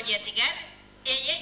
мелодиятыгар Эйэ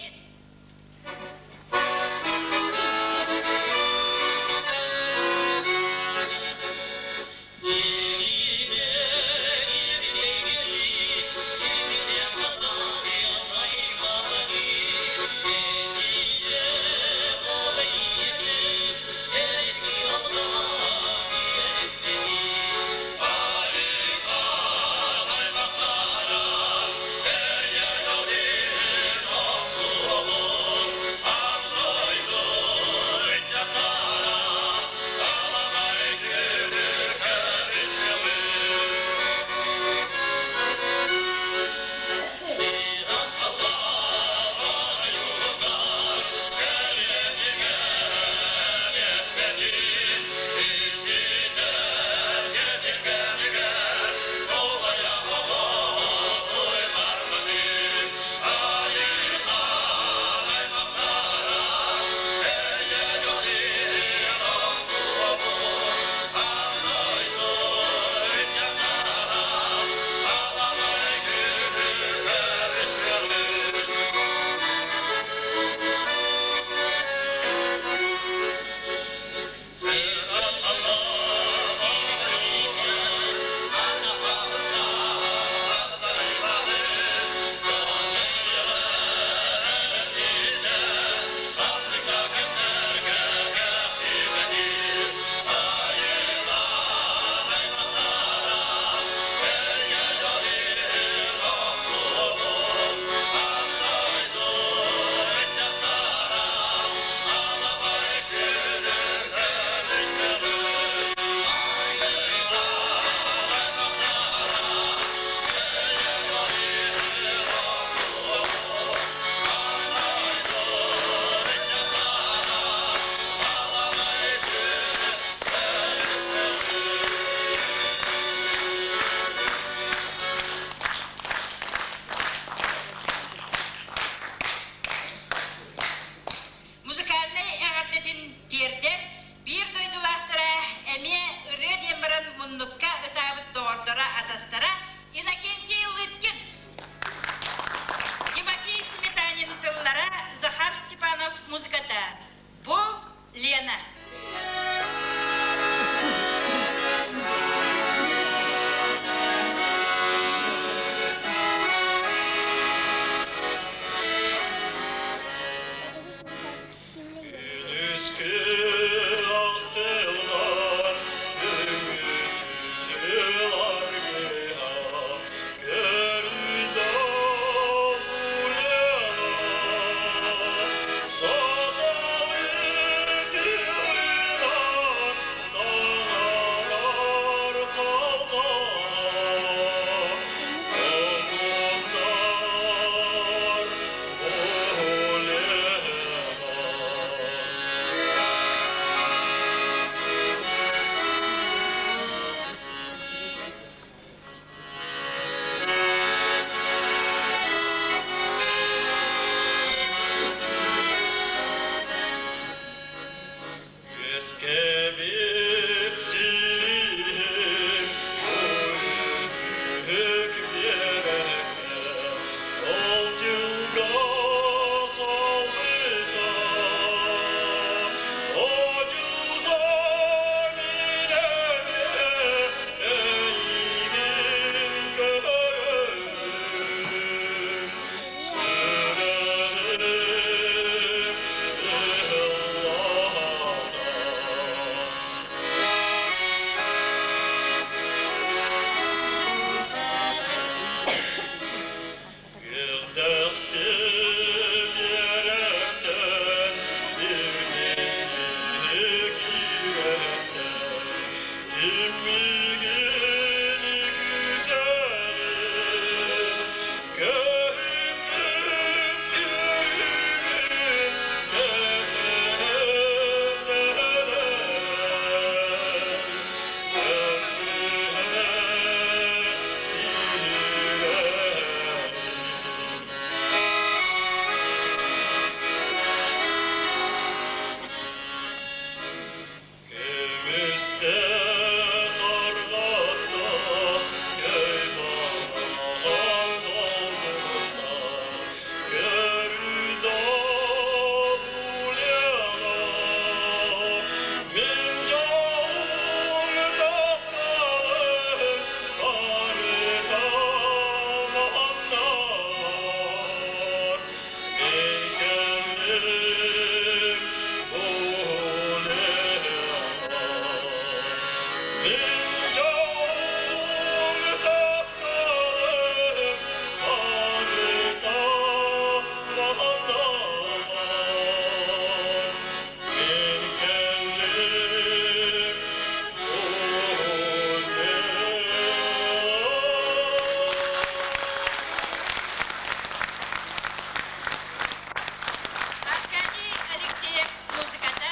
Аркадий Алексеев музыката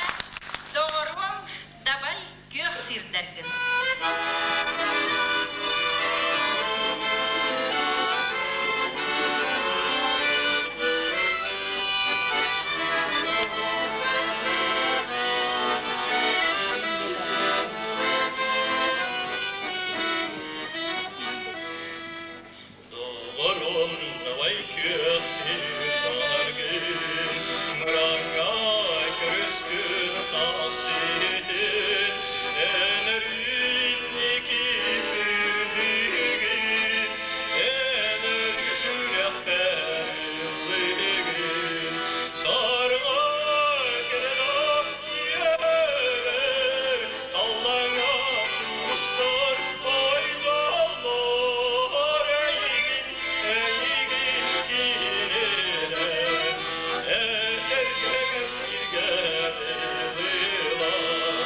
«Доҕоруом, дабай күөх сирдэргин». Доҕорум, давай күөх сирдаргын, мыраҥҥа көрүскүн хас ситин, Энэринники сирдигин, энэр сүрэхпэр ыллыгын, Сарга кэрэлээх киэбэр, халлааҥҥа сулустар айдаллар эйигин, эйигин кинилэр, этэргэ кэпсииргэ дылылар.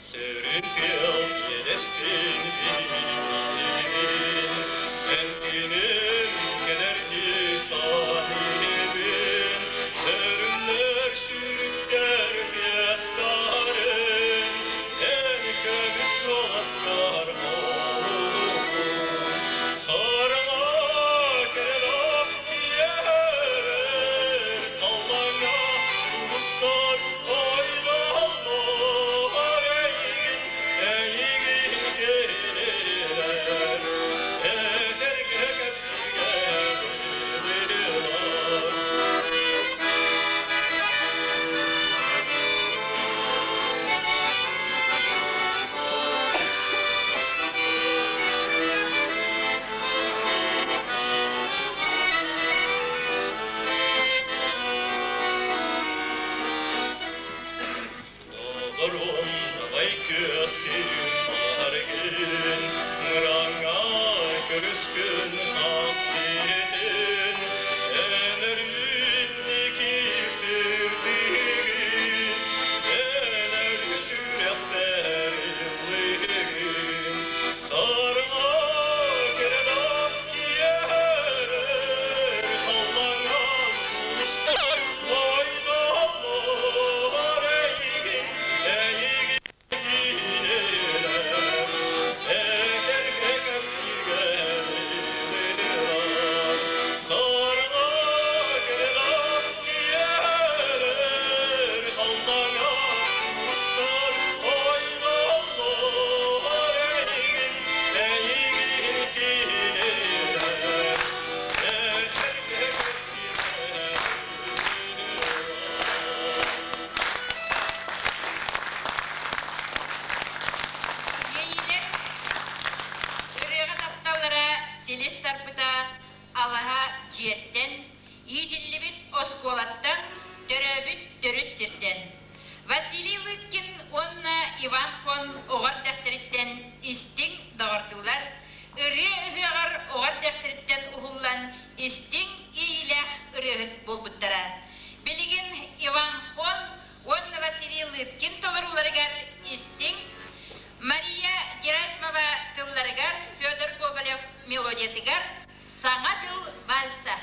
Сөрүн иэдэстин билигин, эн күнүм кэлэрди саныыбын, Сөрүннэр сүрүктэр тыастарын, эн көмүс куоласкар олуһун. Хараҥа кэрэлээх киэһэр, халлааҥҥа сулустар айдаллар эйигин, эйигин кинилэр, этэргэ кэпсииргэ дылылар. Доҕорум, давай күөх сирин мыраҥҥа көрүскүн хас ситин, Энэринники сирдигин, энэр сүрэхпэр ыллыгын. Хараҥа кэрэлээх киэһэр, халлааҥҥа сулустар айдаллар эйигин, эйигин кинилэр, этэргэ кэпсииргэ дылылар. Хараҥа кэрэлээх киэһэр, халлааҥҥа сулустар айдаллар эйигин, эйигин кинилэр, этэргэ кэпсииргэ дылылар. Иэйиилэр ырыаҕа тапталлара силис тарпыта алаһа дьиэттэн, иитиллибит оскуолаттан, төрөөбүт төрүт сиртэн. Василий Лыткин уонна Иван Хон оҕо эрдэхтэриттэн истиҥ доҕордуулар, ырыа ыһыаҕар оҕо эрдэхтэриттэн уһуллан истиҥ иэйиилээх ырыаһыт буолбуттара. Билигин Иван Хон уонна Василий Лыткин толорууларыгар истиҥ Мария Герасимова тылларыгар Федор Гоголев мелодиятыгар «Саҥа дьыл вальса».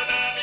Арабын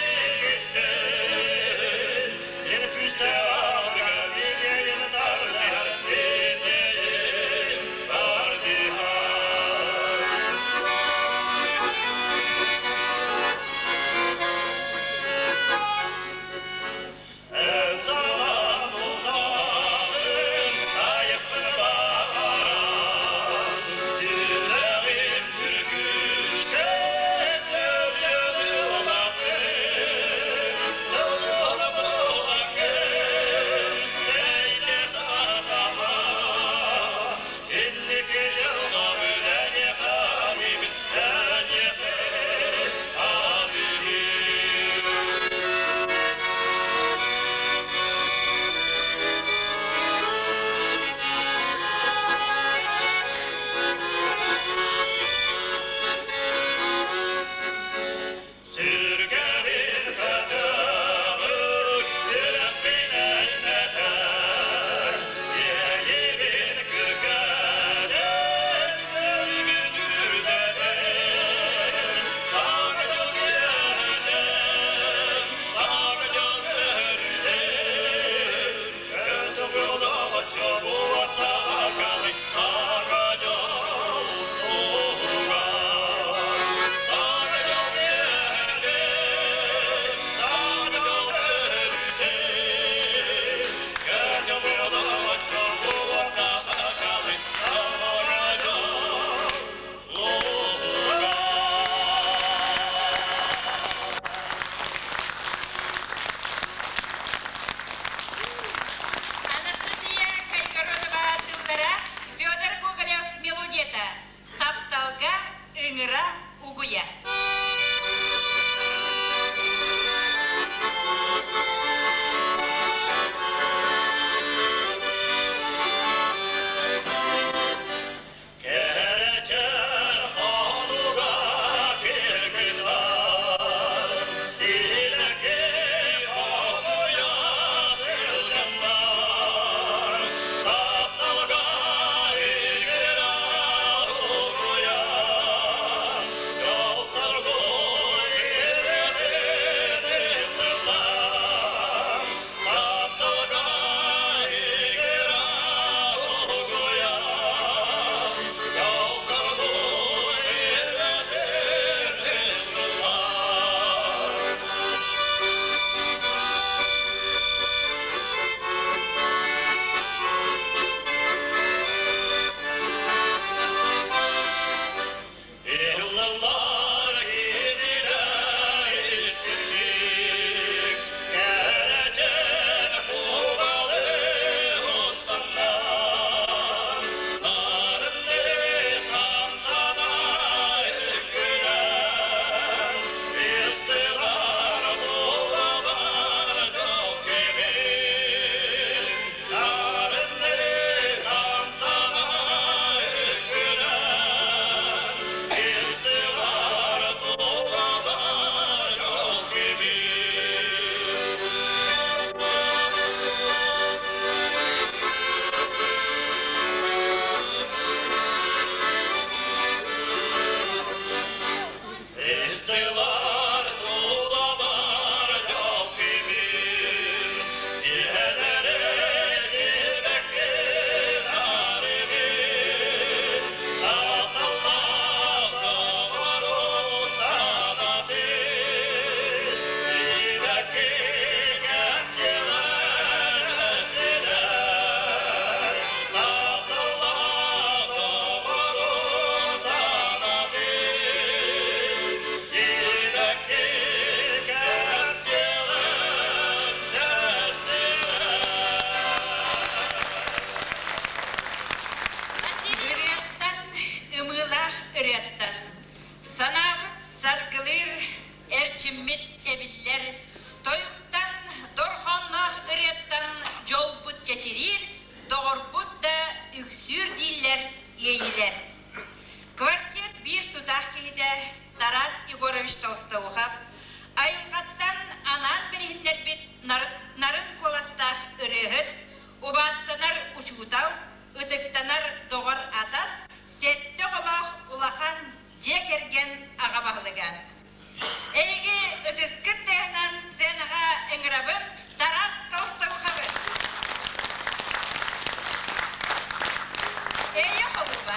ыҥыра угуйа. Кэрэчээн хонуга киргизлэр, Силэки хомуйа сылдьаннар, Тапталга игирэ угуйан, Дьол-соргу ирдэтин ыллылар. Тапталга игирэ угуйан, Дьол-соргу ирдэтин ыллылар. Yıllar yeniden istirdik, Gelecek kubalı ustanlar. Narınlı kamsana ülküler, İstilar dolabar çok gibi. Narınlı kamsana ülküler, İstilar dolabar yok gibi. İstilar dolabar yok gibi. Zihelere zibekli taribi. Tatallah doğru sanatı. Zibekli kepçeler estiler. Tatallah doğru sanatı. Zibekli kepçeler estiler. Ырыаттан, ымыылаах ырыаттан, санаабыт саргылыыр, эрчиммит эбиллэр, тойуктан, дорҕоонноох ырыаттан дьолбут чэчириир, доҕорбут да үксүүр дииллэр иэйилэр. Квартет биир тутаах киһитэ Тарас Егорович Толстоухов айылҕаттан анаан билиһиннэрбит нарын куоластаах ырыаһыт, убаастанар учуутал, ытыктанар доҕор-атас, сэттэ оҕолоох улахан дьиэ кэргэн аҕа баһылыга. Эһиги ытыскыт тыаһынан сценаҕа ыҥырабын Тарас Толстоуховы. Эйэ холуба.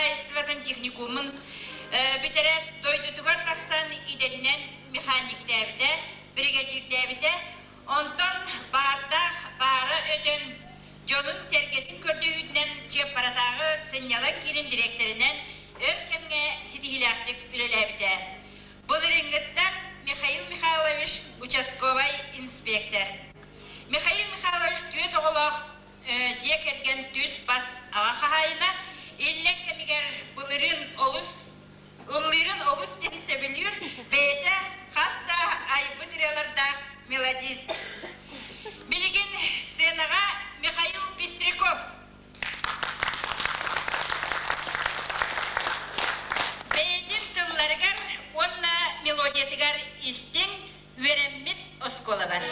хаһаайыстыбатын техникумун бүтэрээт, дойдутугар тахсан идэтинэн механиктээбитэ, биригэдьиирдээбитэ. Онтон баардаах баара өтөн, дьонун-сэргэтин көрдөһүүтүнэн Чыаппаратааҕы сынньалаҥ киинин дириэктэринэн өр кэмҥэ ситиһиилээхтик үлэлээбитэ. Былырыыҥҥыттан Михаил Михайлович участковай инспектор. Михаил Михайлович түөрт оҕолоох дьиэ кэргэн түс-бас аҕа хаһаайына, иллэҥ кэмигэр былырыын олус ыллыырын олус диэн сөбүлүүр, бэйэтэ хас да айбыт ырыалардаах мелодист. Билигин сценаҕа Михаил Пестряков. Бэйэтин тылларыгар уонна мелодиятыгар истиҥ, үөрэммит оскуолабар.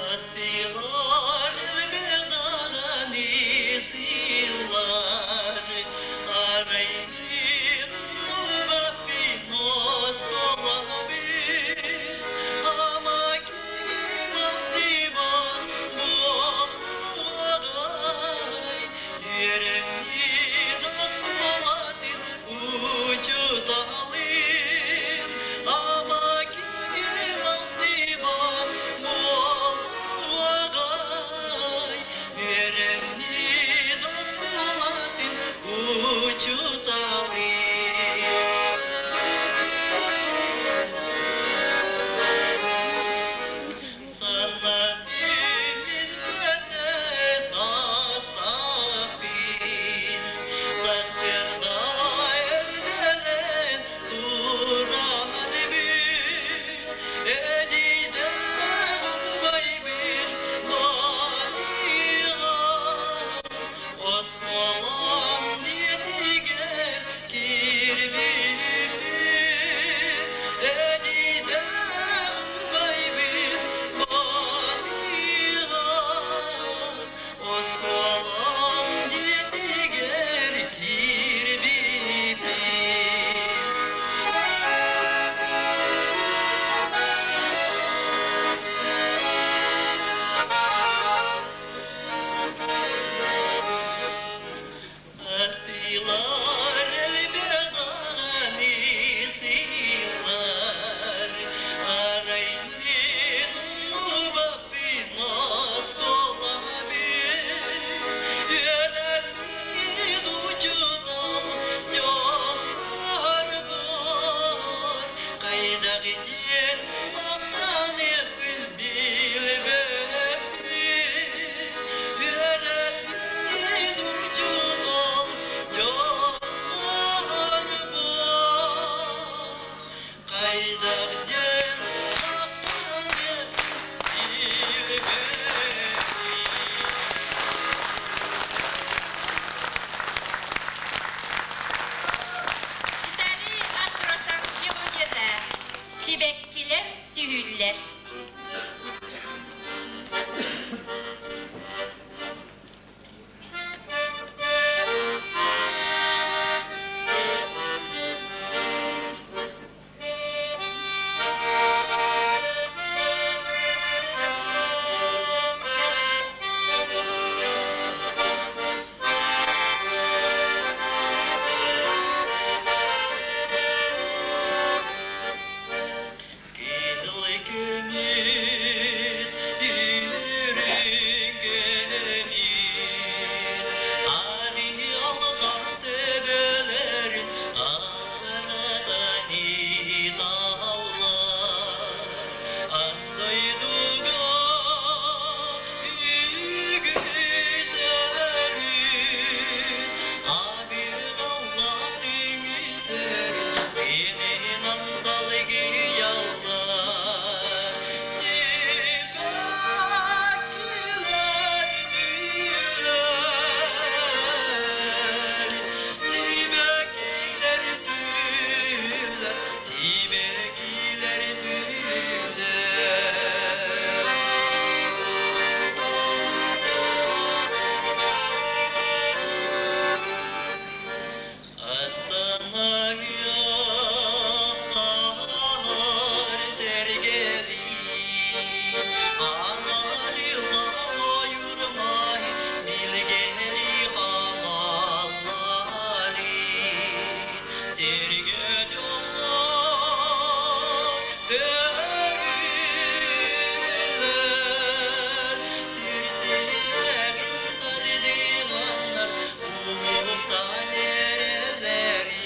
Астылар бедарани сыллар, арайдын вапин осколаби, амаким диван буолуоҕай, үөрэммит оскуолатын учууталын, амаким диван буолуоҕай, үөрэммит оскуолатын учууталын. Саннатын сөнө састааппын, сарсыарда эрдэлээн туран бүт, эдьиийдээх убайбын маныаҕа, оскуолам диэтигэр киирбиппин, эдьиийдээх убайбын маныаҕа, оскуолам диэтигэр киирбиппин. Астыйлар элбэҕи сыйлар, арайдын убаппын осколабын, үөрэммит учуутал дьоннорбор хайдах диэн махтаныахпын билбэппин, үөрэппит учуутал дьоннорбор хайдах диэн махтаныахпын билбэппин. Виталий Андросов мелодията «Сибэккилэр түһүүллэр». Кыһыл көмүс үрүҥ көмүс арыаллаах төбөлөрүн аратан ыталлар ан дойдуга үгүс өрүс абыраллаах үҥүсэр ининэн салгыйаллар сибэккилэр гүллэр сибэккилэр түллэр сибэккилэр түллэр. Астана ар сэргэлиир Төрүүлэр сир силиһин тардыганнар улуустан эрэллэрин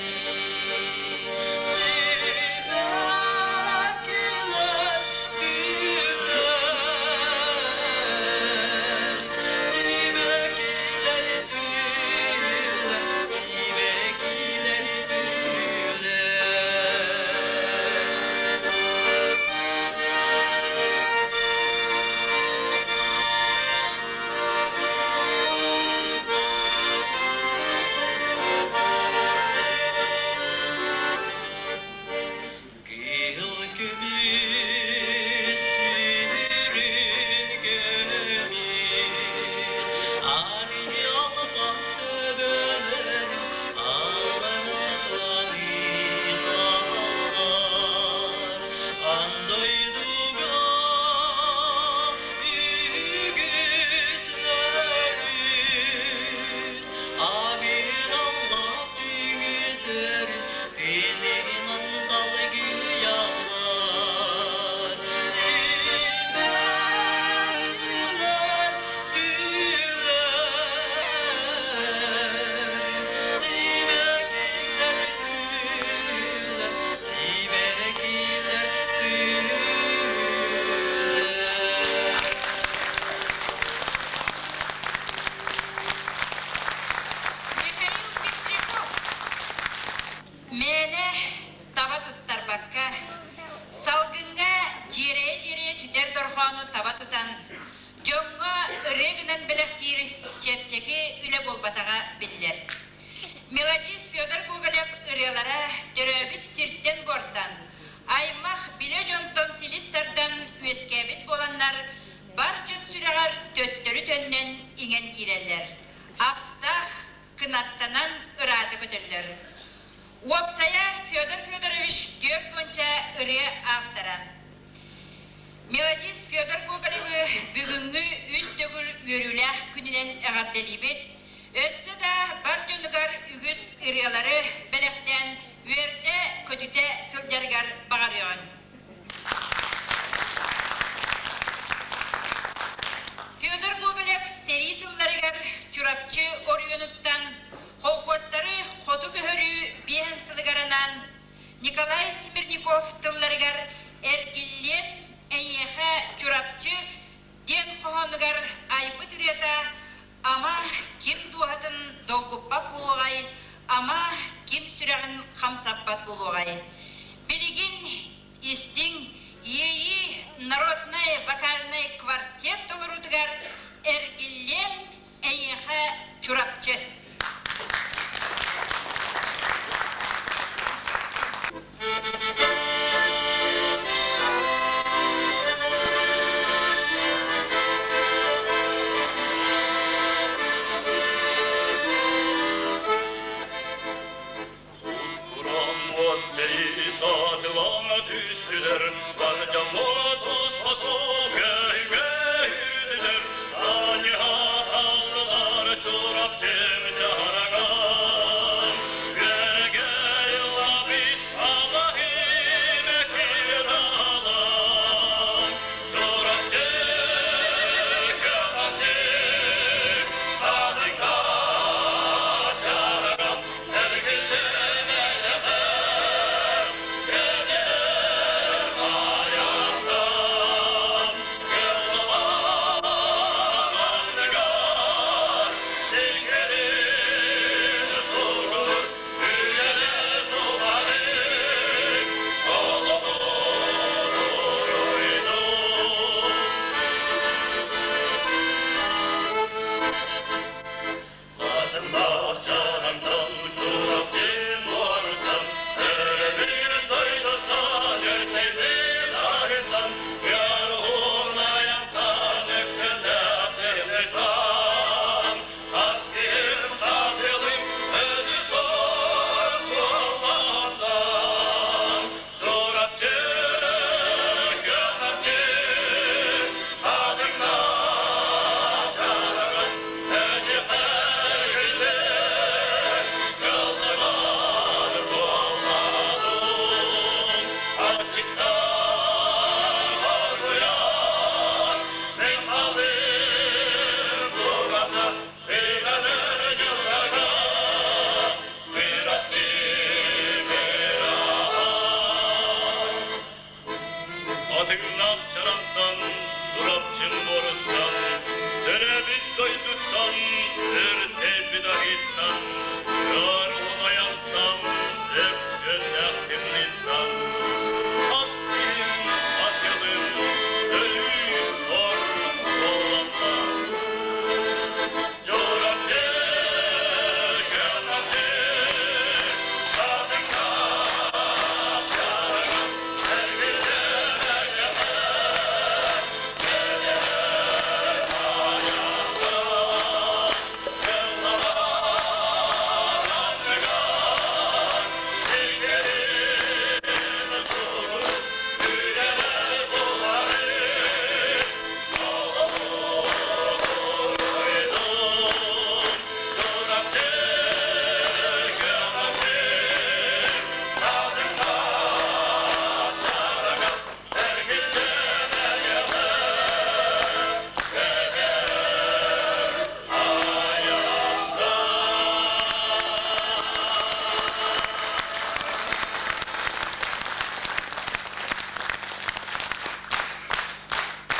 Сибэккилэр түллэр, сибэккилэр түллэр, сибэккилэр түллэр. Кыһыл көмүс сүрүн көмүс арыйалҕан төбөлөрүн алларалыы хаалар аан дойдуга үгүс өрүс абыраллаах түгүсөрүн тыынынан салгыйаллар сибэккилэр түллэр сибэккилэр түллэр сибэккилэр түллэр. Михаил Петряков мээнэ таба туттарбакка, салгыҥҥа дьиэрэйэ-дьиэрэйэ сүтэр дорҕоону таба тутан, дьоҥҥо ырыа гынан бэлэхтиир чэпчэки үлэ буолбатаҕа биллэр. Мелодист Федор Гоголев ырыалара төрөөбүт сиртэн-буортан, аймах билэ дьонтон силис тардан үөскээбит буоланнар, бар дьон сүрэҕэр төттөрү төннөн иҥэн киирэллэр. Аптаах кынаттанан ыраата көтөллөр. Уопсайа Федор Федорович 40 ырыа автора. Мелодист Федор Гоголевы бүгүҥҥү үс төгүл үөрүүлээх күнүнэн эҕэрдэлиибит. Өссө да бар дьонугар үгүс ырыалары бэлэхтээн үөрдэ-көтүтэ сылдьарыгар баҕарыаҕын. Федор Гоголев сэрии сылларыгар Чурапчы оройуонуттан холкуостары хоту көһөрүү биэһин сылыгар анаан Николай Смирников тылларыгар «Эргиллиэм эйиэхэ Чурапчы» диэн хоһоонугар айбыт ырыата ама ким дууһатын долгуппат буолуоҕай, ама ким сүрэҕин хамсаппат буолуоҕай. Билигин истиҥ иэйии народнай вокальнай квартет толоруутугар «Эргиллиэм эйиэхэ Чурапчы». Сутураммыт сэрии саатылаҥа түстүлэр, Бардьаммыт хоту көйгөйүлэр, Санньыһа Чурапчым чараҥар, Үөгэй лабит алаһым кыралар, Чурапчы, Чурапчы, Адыга чараҥар, Эргиллэн эйэҕэр, Кэлэр. Хатыҥнаах чараҥтан, Чурапчым буоруттан, Төрөөбүт дойдуттан, Өр тэйбит аһыыттан, Ыар уһун айантан, Өксүөннээх тымныыттан, Хас киһим, хас дьылым, Өлүү, сор, суолланна. Чурапчы, Чурапчы, Хатыҥнаах чараҥ,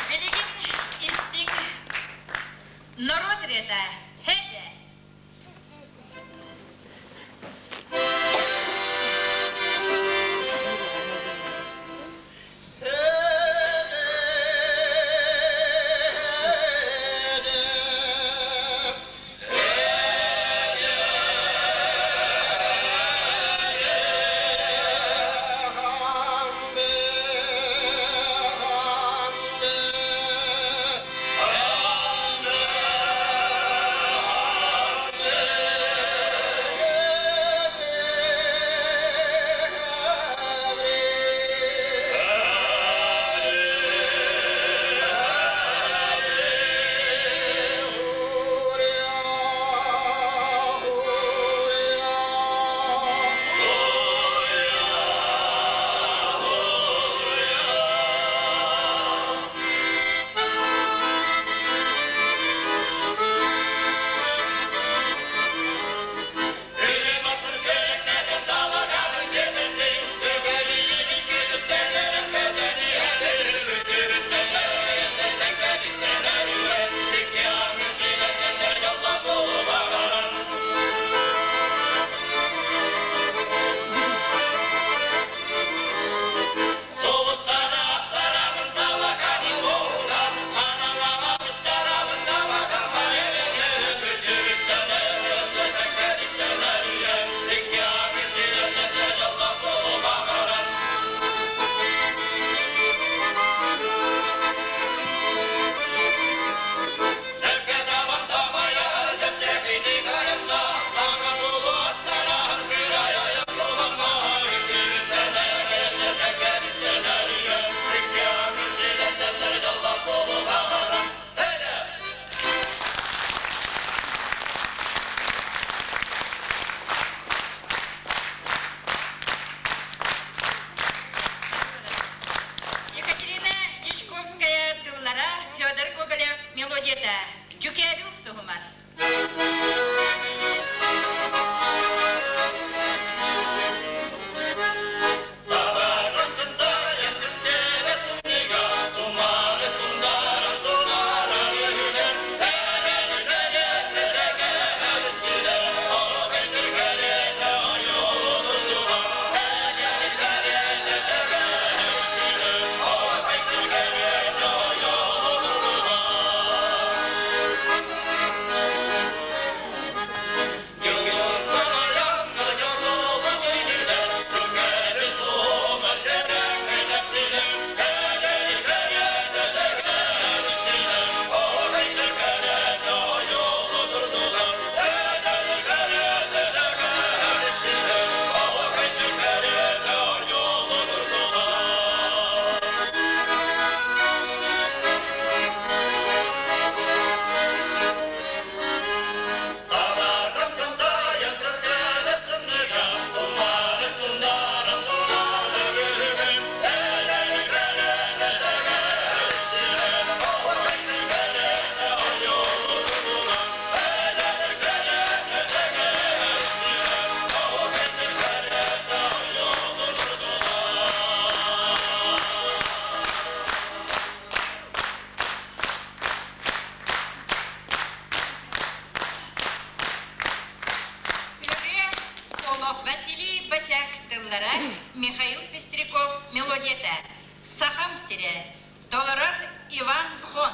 Билигин истиҥ норуот ырыата һэдэ. Пестряков мелодията «Сахам сирэ» толорор Иван Хон.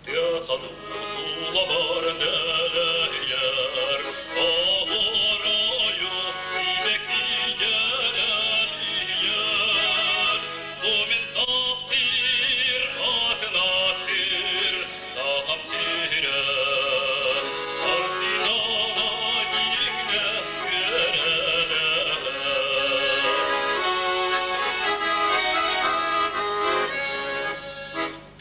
Тыасан утулабар нэлэйэр, Оһуорайу сибэккигэлэлийэр. Бу мин таптыыр атын аттыыр Сахам сирэ. Сардинана дьиҥнэ күөрэлэһэр.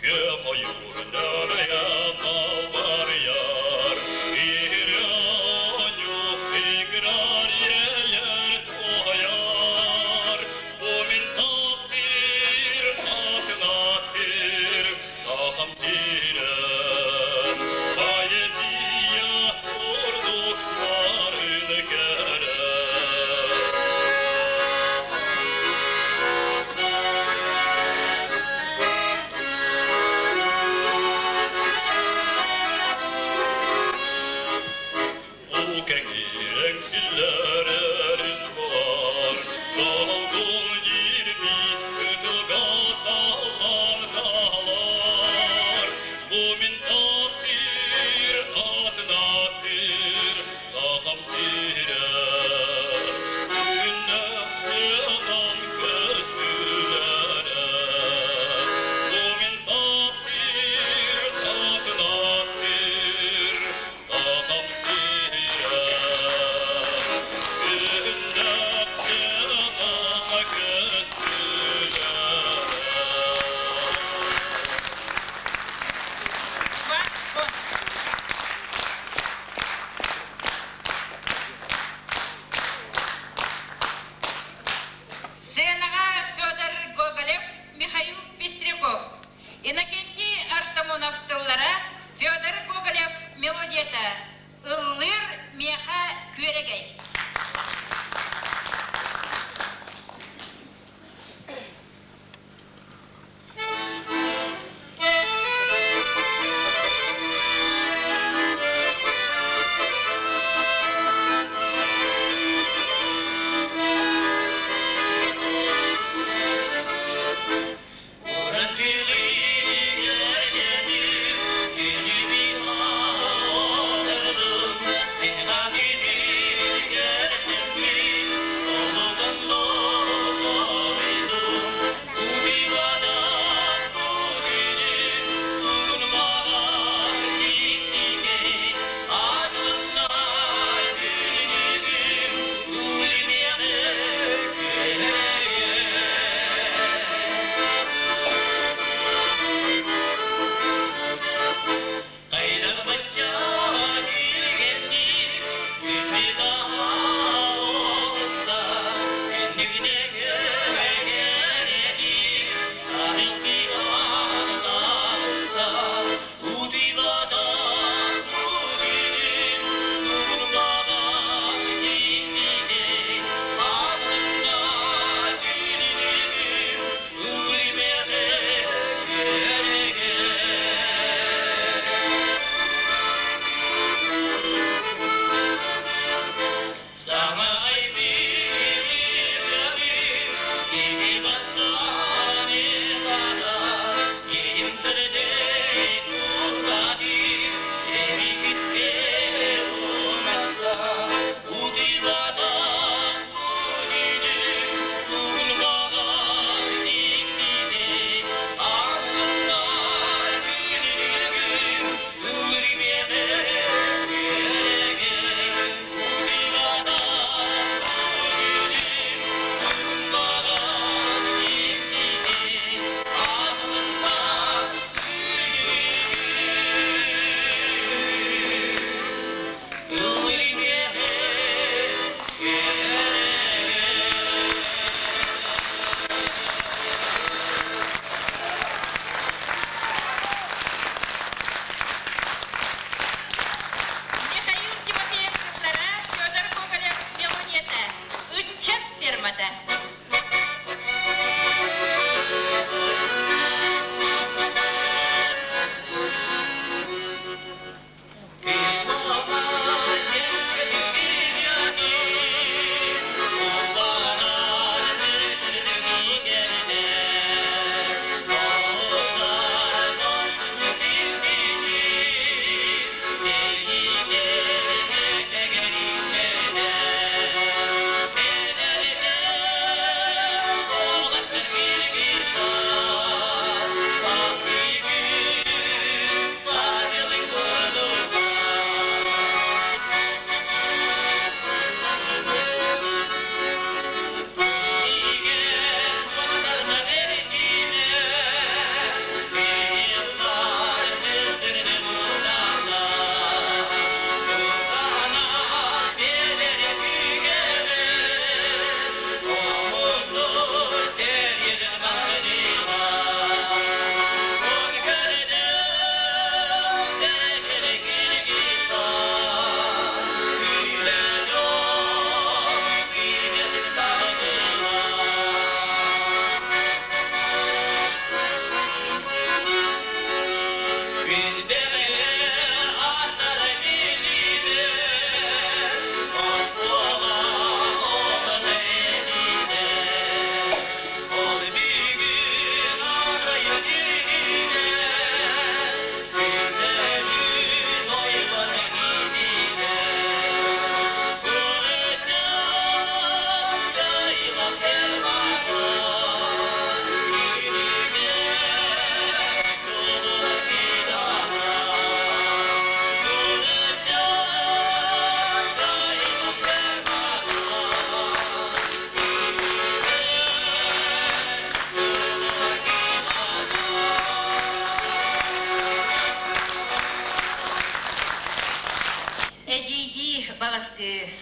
Күөх ойуур нэлэйэ малбарыйар, Иһирэ-оонньуу играр иэйэр туойар. Бу мин таптыыр атын аттыыр Сахам сирэ. Поэзия курдук нарын кэрэ. Уу кэҥиир эҥсиллэр өрүс буолар, Долгун дьирбии кытылга таллан хаалар. Бу мин таптыыр атын аттыыр Сахам сирэ. Күннэх тыынан көстүүлэрэ. Бу мин таптыыр атын аттыыр Сахам сирэ. Күннэх тыынан көстүүлэрэ. Иван Хон. Сценаҕа Федор Гоголев, Михаил Пестряков, Иннокентий Артамонов тыллара, Федор Гоголев мелодията «Ыллыыр миэхэ күөрэгэй».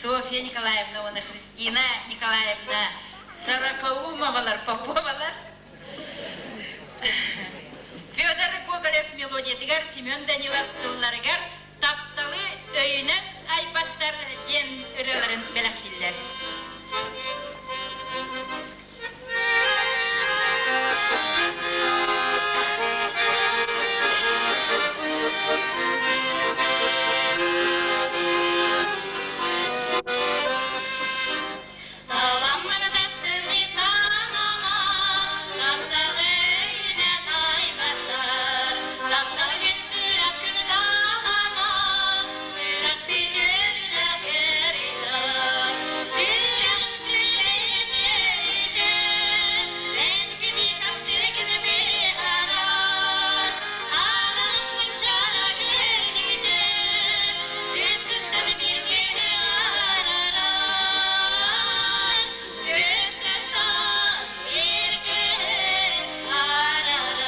Софья Николаевна уонна Христина Николаевна Сорокоумовалар, Поповалар. Федор Гоголев мелодиятыгар Семен Данилов тылларыгар «Тапталы өйүнэн айбаттар» диэн ырыаларын бэлэхтииллэр. Таламмын таптыны санама, тапталы өйүнэн айбаттар. Таптал күн сүрэх күн талана, сүрэх бүтүрүнэ кэритэр. Сүрэх сүрүн өйүтэр, эн кими таптыыр кими быһаарар. Араҥ мунчара көрдүтэр, Сүүс кыстан биир киһи арарар. Сүүс кыстан биир киһи арарар.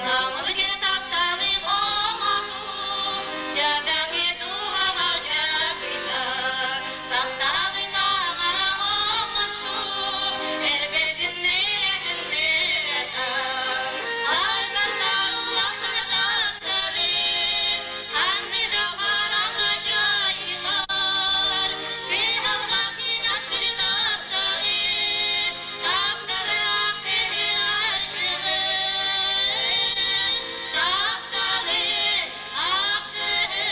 Таҥылгы тапталым омотун, дьадаҥы дууһалар дьабыйдар. Тапталы таҥара оҥостуу, эрбэтин миэтин нэрэтэр. Айбаттар улахан тапталы, анныда хараҥа дьайыылар. Кыһалҕа кынаттыр тапталы, тапталы аттыгы арчылыы. Тапталы аттыгы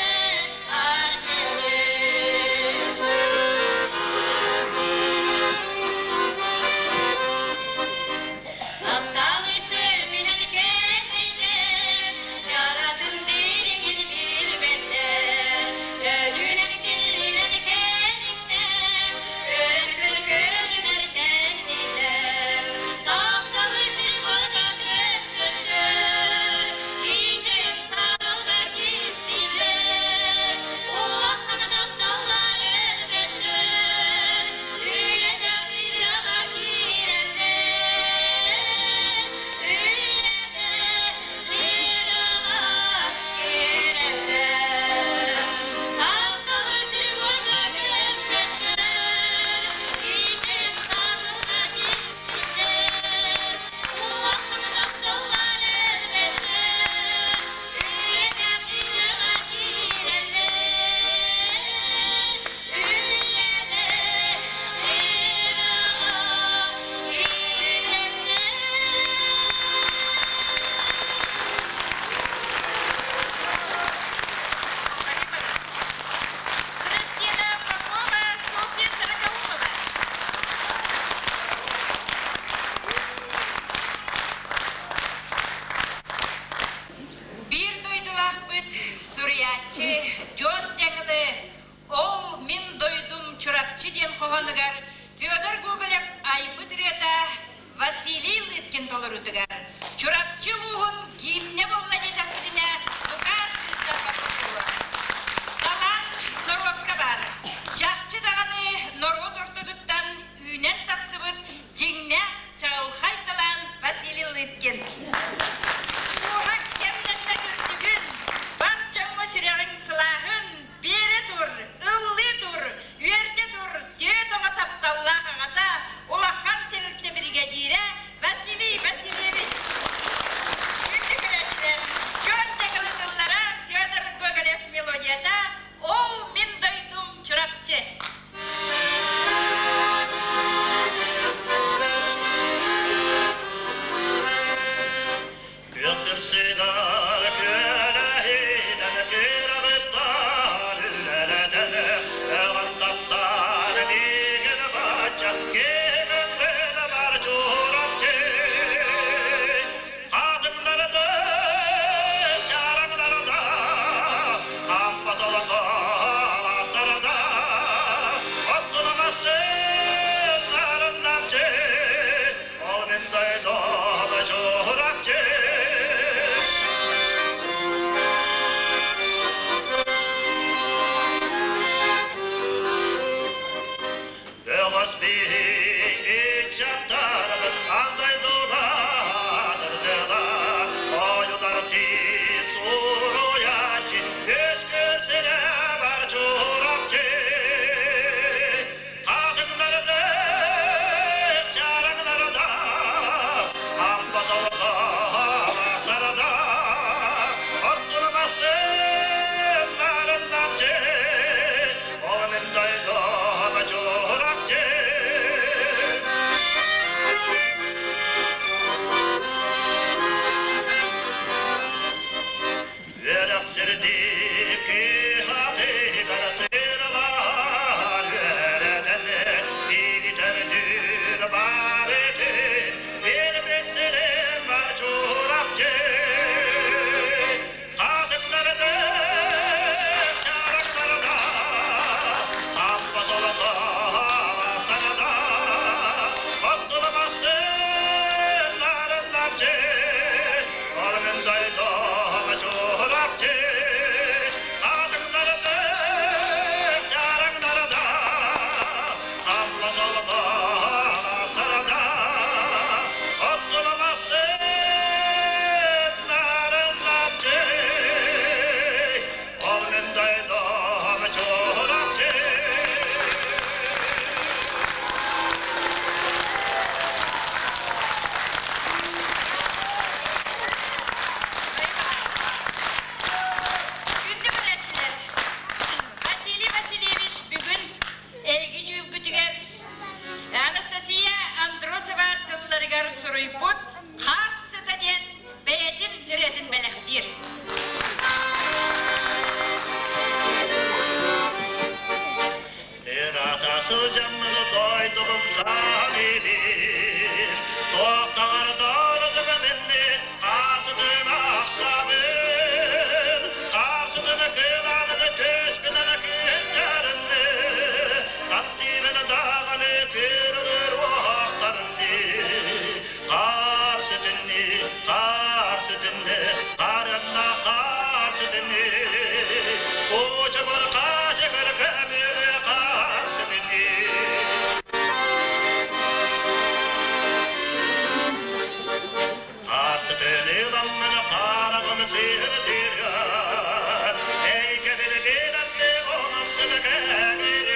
арчылыы. Тапталы сөрмүнэн кэппитэр, дьаратын дириҥин билбэттэр. Өлүнэн тиллинэн кэниктэр, өрөн көлкөлүнэр тэҥниллэр. Тапталы сир буорга көппөттөр, кичэйэн саралга кистииллэр. Улахан тапталлар өлбөттөр, үйэтэ үйэҕэ киирэллэр. Үйэтэ үйэҕэ киирэллэр. Тапталы сир буорга көмпөттөр, кичэйэн саралга кистииллэр. Улахан тапталлар өлбөттөр, үйэтэ үйэҕэ киирэллэр. Үйэтэ үйэҕэ киирэллэр. Христина Попова, Софья Сорокоумова. Биир дойдулаахпыт суруйааччы Дьон Дьаҥылы «Ол мин дойдум Чурапчы» диэн хоһоонугар Федор Гоголев айбыт ырыата Василий Лыткин толоруутугар Чурапчы улууһун гимнэ буолла диэтэхпитинэ, бука сыыстарбаппыт буолуо. Талаан норуокка баар. Чахчы даҕаны норуот ортотуттан үүнэн тахсыбыт дьиҥнээх чаҕылхай талаан Василий Лыткин. Куорат кэмнэннэ үрдүгүн, бар дьоҥҥо сүрэҕиҥ сылааһын биэрэ тур, ыллыы тур, үөрдэ тур, түөрт оҕо тапталлаах аҕата, улахан тэрилтэ биригэдьиирэ Василий Васильевич. Күндү көрөөччүлэр, дьон дьакылытыллара Федор Гоголев мелодията «Ол мин дойдум Чурапчы». Күөхтүрсүгэр күөлэһинэн күрэҕиттэн үлэлэтэн өҕөн таптаан миигин бачча киһигин бар Чурапчы. Хатыҥнарда, чараҥнарда, хампа солоко алаастарда, оттулаҕастын нарыннамчы, ол мин дойдум Чурапчы. Бөҕөс биһик чаптарбыт андай дулаадырдыла, ойула Сылдьаммын дойдубун саныыбын, Туохтаҕар дордуга минни Хаасытын ахтабын, Хаасытын кылаанын көспүнэн күннэринни, Таптыыбын даҕаны кырылыр уохтарын Хаар сүтүннү, хаар сүтүннү, харынна хаар сүтүннү. Кучугур хаачыгыр көмүрү хаар сүтүннү. Хаар сүтүнү ламмын хараҕын сыырдыыр, Эйгэбин билэммин онохсун кэҥиир.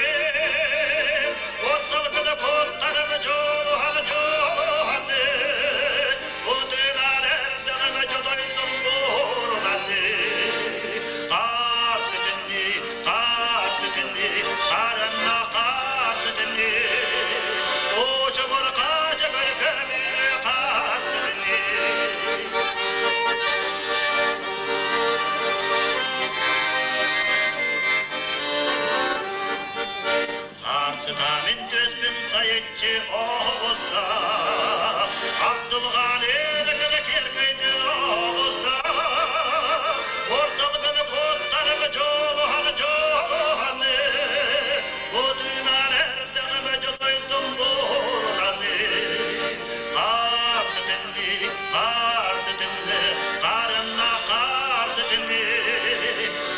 Курсалгын куртарым дьулуһан дьулуһаны, Кутунан эрдэҕим дьодойдум буурунаны. Хаас бүтүннүү, хаас бүтүннүү, сарынна хаас бүтүннүү. Учугур хаачыгыр көмүрү хаас бүтүннүү. Сарсытамын төспүн сайыччы оҕуста, Ахтылҕан эргини киргийдин оҕуста, Курсалгын куттарым дьулуһан дьулуһаны, Кутунан эрдэҕим дьолойдум буурҕаны. Хаар сытынны, хаар сытынны, харынна хаар сытынны,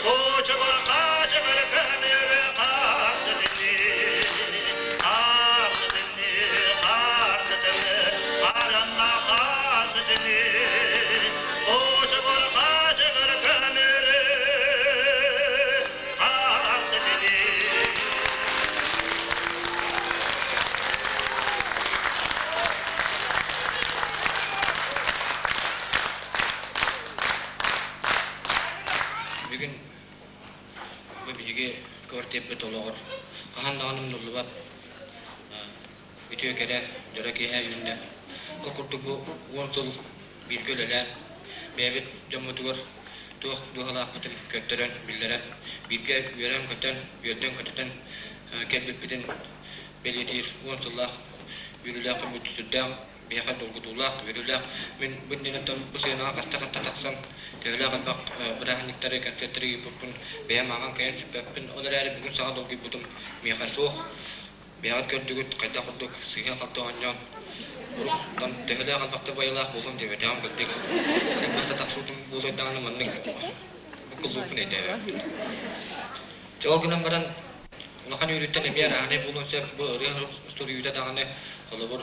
Кучугур хаачыгыр көмүрү хаар сытынны, хаар сытынны, хаар сытынны, харынна хаар сытынны, Кучугур хаачыгыр көмүрү хаар сытынны. Бүгүн бу биһиги квартирбыт олоҕор хаһан даҕаны умнуллубат үтүө кэрэ дьоро киэһэ үүннэ. Ол курдук бу 10 сыл бииргэ үлэлээн, бэйэбит дьоммутугар туох дууһалаахпытын көрдөрөн, биллэрэн, бииргэ үөрэн-көтөн, үөрдэн-көтүтэн кэлбиппитин бэлиэтиир 10 сыллаах үөрүүлээх көмүт сүрдээх Миэхэ долгутуулаах, үөрүүлээх. Мин бу иннинэ бу сыанаҕа хаста-хаста тахсан, төһөлөөх элбэх бырааһынньыктары, концертары ыыппыппын бэйэм ааҕан кыайан сүппэппин. Ол эрээри бүгүн саҥа долгуйбутум миэхэ суох. Бэйэҕит көрдүгүт, хайдах курдук сыыһа-халты оонньоон, уруттан төһөлөөх элбэхтик байылаах буолуом диэбэтэҕим кырдьык. Быста тахсыбытым буолуой даҕаны маннык буккуллууппун өйдөөбөппүн. Дьэ ол гынан баран Улахан үөрүүттэн эмиэ арааһынай буолуон сөп. Бу ырыа суруйуута даҕаны, холобур,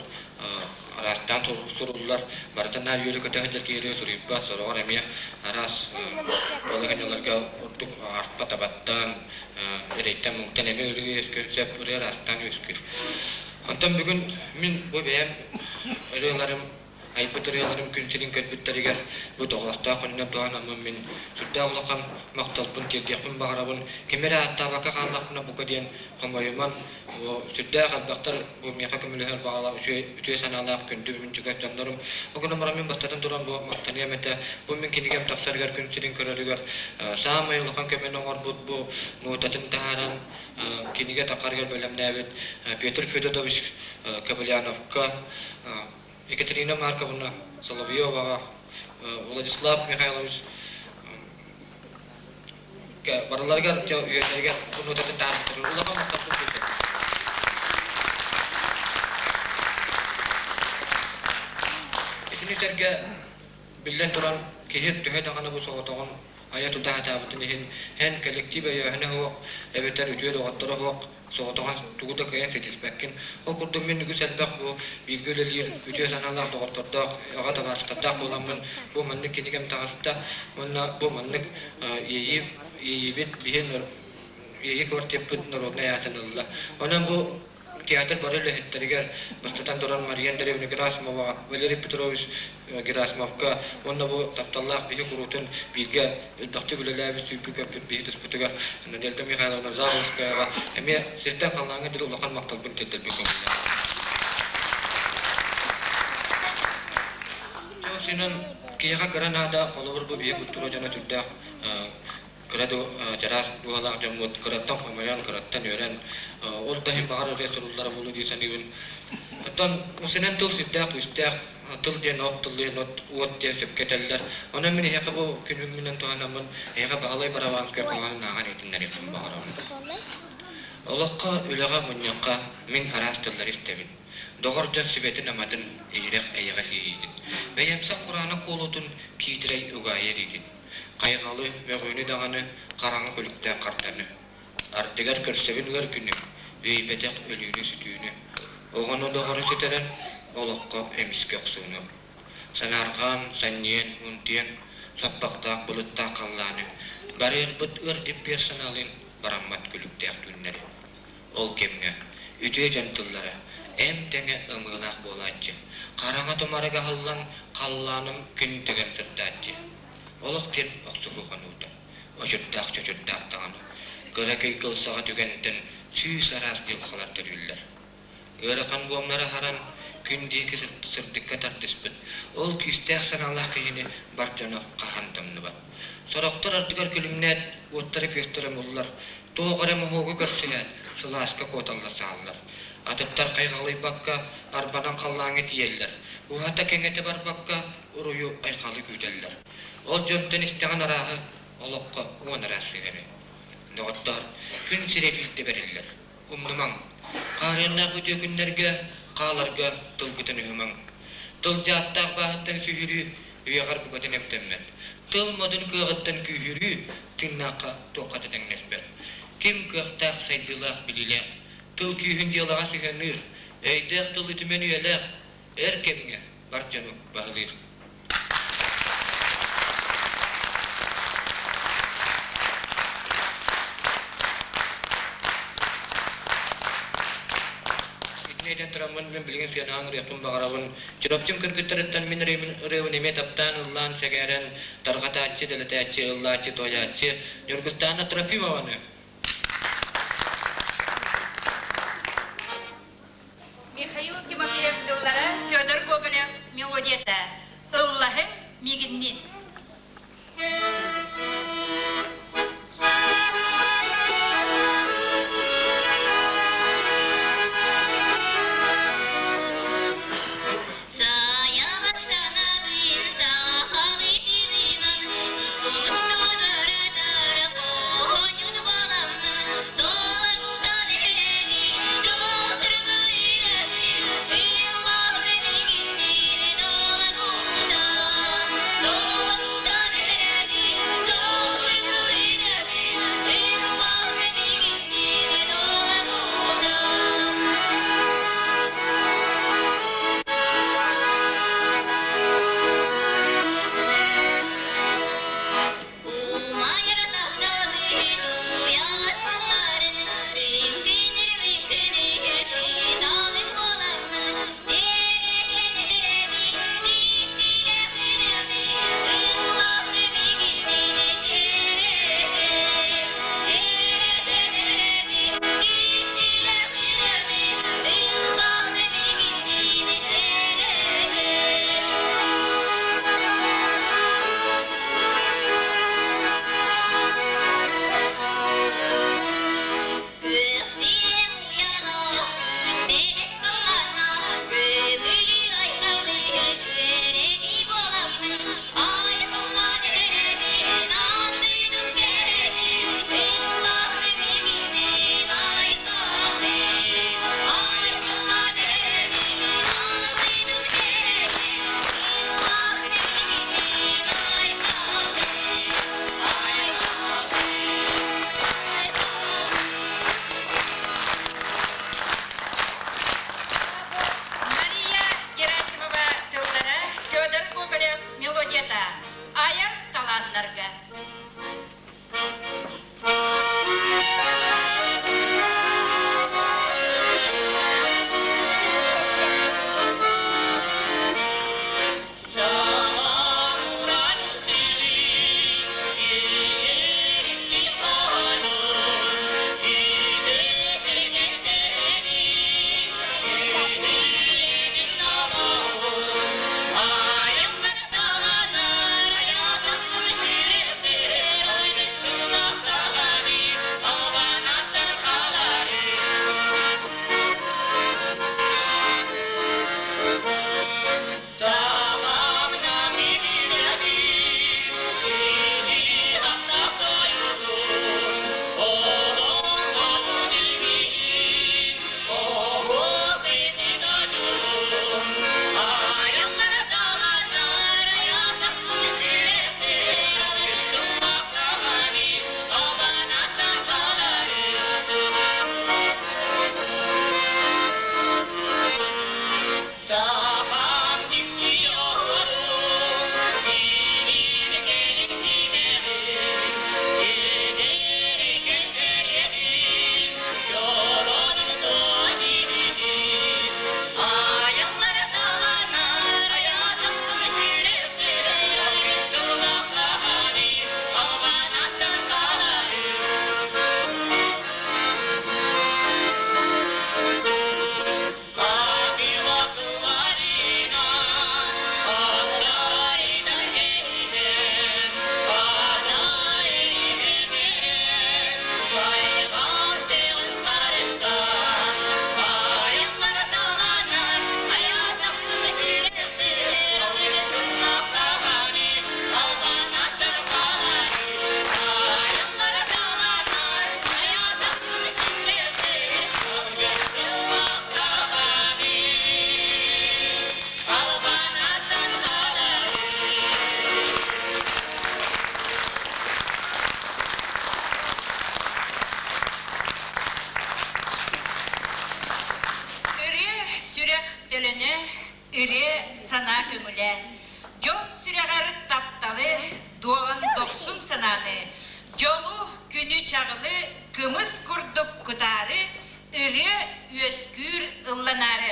араастаан суруллар. Барыта наар үөрэ-көтө сылдьар киһи ырыа суруйбат, сороҕор эмиэ араас балаһыанньаларга ордук аарпа табаттан, эрэйтэн-муҥтан эмиэ ырыа үөскүөн сөп, ырыа араастаан үөскүүр. Онтон бүгүн мин бу бэйэм ырыаларым Айбыт ырыаларым күн сирин көрбүттэригэр бу доҕоостоох күнүнэн туһанаммын мин сүрдээх улахан махталбын тиэрдиэхпин баҕарабын. Кими эрэ ааттаабакка хааллахпына бука диэн хомойуман, сүрдээх элбэхтэр бу миэхэ көмөлөһөр баҕалаах үчүгэй үтүө санаалаах күндү мин чугас дьоннорум. Ол гынан баран мин бастатан туран бу махтаныам этэ. Бу мин кинигэм тахсарыгар күн сирин көрөрүгэр саамай улахан көмөнү оҥорбут бу нуотатын таһааран кинигэ тахарыгар бэлэмнээбит Петр Федотович Кобыляновка Екатерина Марковна Соловьеваҕа, Владислав Михайлович барыларыгар үөрэлэригэр нуотатын таһаарбыттар. Улахан махталбын тиэрдэбин. Итини сэргэ биллэн туран киһи төһө даҕаны бу соҕотоҕун айа-тута сатаабытын иһин эн кэлэктиип өйөөһүнэ суох эбэтэр үтүө доҕотторо суох соҕотоҕун тугу да кыайан ситиспэккин. Ол курдук мин үгүс элбэх бу бииргэ үлэлиир үтүө санаалаах доҕоттордоох, аҕа табаарыстардаах буоламмын бу маннык кинигэм таҕыста уонна бу маннык иэйии иэйиибит биһи иэйии квартирпыт народнай аатын ылла. Онон бу Театр бары үлэһиттэригэр, бастатан туран Мария Андреевна Герасимоваҕа, Валерий Петрович Герасимовка уонна бу тапталлаах биһи куруутун бииргэ элбэхтик үлэлээбит сүүрбүт-көппүт биһи туспутугар Надежда Михайловна Заволжскаяҕа эмиэ сиртэн халлааҥҥа диэри улахан махталбын тиэрдэрбин көҥүллээх. Синэн киһиэхэ кыра наада, холобур бу биһи культура дьоно түрдээх. Кыра чараас дууһалаах дьоммут кыраттан хомойон, кыраттан үөрэн, ол да иһин баҕар ырыа суруллара буолуо дии саныыбын. Оттон усунэн тыл сүрдээх күүстээх, тыл диэн ох, тыл диэн от, уот диэн сөпкө этэллэр. Онон мин эһиэхэ бу күнүммүнэн туһанаммын, эһиэхэ Баһылай Барабанскай хоһоонун ааҕан иһитиннэриэхпин баҕарабын. Олоххо, үлэҕэ, мунньахха мин араас тыллары истэбин. Доҕор дьон сүбэтин-аматын, иһирэх эйэҕэс иэйиитин, бэйэмсэх кураанах куолутун киитирэй угаайы эриитин, хайҕалы, мөҕүүнү даҕаны хараҥа күлүктээх харданы, ардыгар көрсөбүн ыар күнү, үөйбэтэх өлүүнү-сүтүүнү, оҕону доҕору сүтэрэн олоххо эмискэ охсууну, санаарҕаан, санньыйан, унтуйан саппахтаах былыттаах халлааны, барыарбыт ыар дьиппиэр санаалыын бараммат күлүктээх түүннэри. Ол кэмҥэ үтүө дьон тыллара эн тэҥэ ымыылаах буолааччы, хараҥа тумарыга аһыллан халлааным күн тыган сырдааччы. Олох диэн охсуһуу хонуута, очурдаах-чочурдаах даҕаны, кыракый кыл саҕа түгэнтэн сүүс араас дьылҕалар төрүүллэр. Ыарахан буомнары аһаран, күн диэки сырдыкка тардыспыт, ол күүстээх санаалаах киһини бар дьоно хаһан тумнубат. Сорохтор ардыгар күлүмнээт, уоттара-күөстэрэ муллар, туох эрэ моһуогу көрсүһээт, сылааска куоталлар сааллар. Атыттар хайҕалыйбакка, арбанан халлааҥҥа тиийэллэр, уһата-кэҥэтэ барбакка, уруйу-айхалы күүтэллэр. Ол дьонтон истэҕин арааһы олоххо уон араас сыһыаны. Доҕоттоор, күн сирэ биирдэ бэриллэр. Умнумаҥ, хаарыаннаах үтүө күннэргэ хааларга тылгытын ыһымаҥ. Тыл дьааттаах бааһыттан сүһүрүү үйэҕэр букатын эмтэммэт. Тыл модун кыаҕыттан күүһүрүү тыыннаахха туохха да тэҥнэспэт. Ким кыахтаах, сайдыылаах, билиилээх, тыл күүһүн дьыалаҕа сыһыанныыр, өйдөөх тыл үтүмэн үйэлээх, өр кэмҥэ бар дьону баһылыыр. Итини этэн тураммын мин билигин сыанаҕа ырыахпын баҕарабын. Чурапчым кыргыттарыттан мин ырыабын эмиэ таптаан ыллаан сэҥээрэн тарҕатааччы, дэлэтээччи, ыллааччы, туойааччы Ньургустаана Трофимованы. Михаил Тимофеев тыллара, Федор Гоголев мелодията «Ыллаһыҥ миигинниин». төлөнө, ырыа санаа көҥүлэ. Дьон сүрэҕэр тапталы, дуолан дохсун санааны, дьолу, күнү чаҕылы кымыс курдук кутаары, ырыа үөскүүр ылланаары.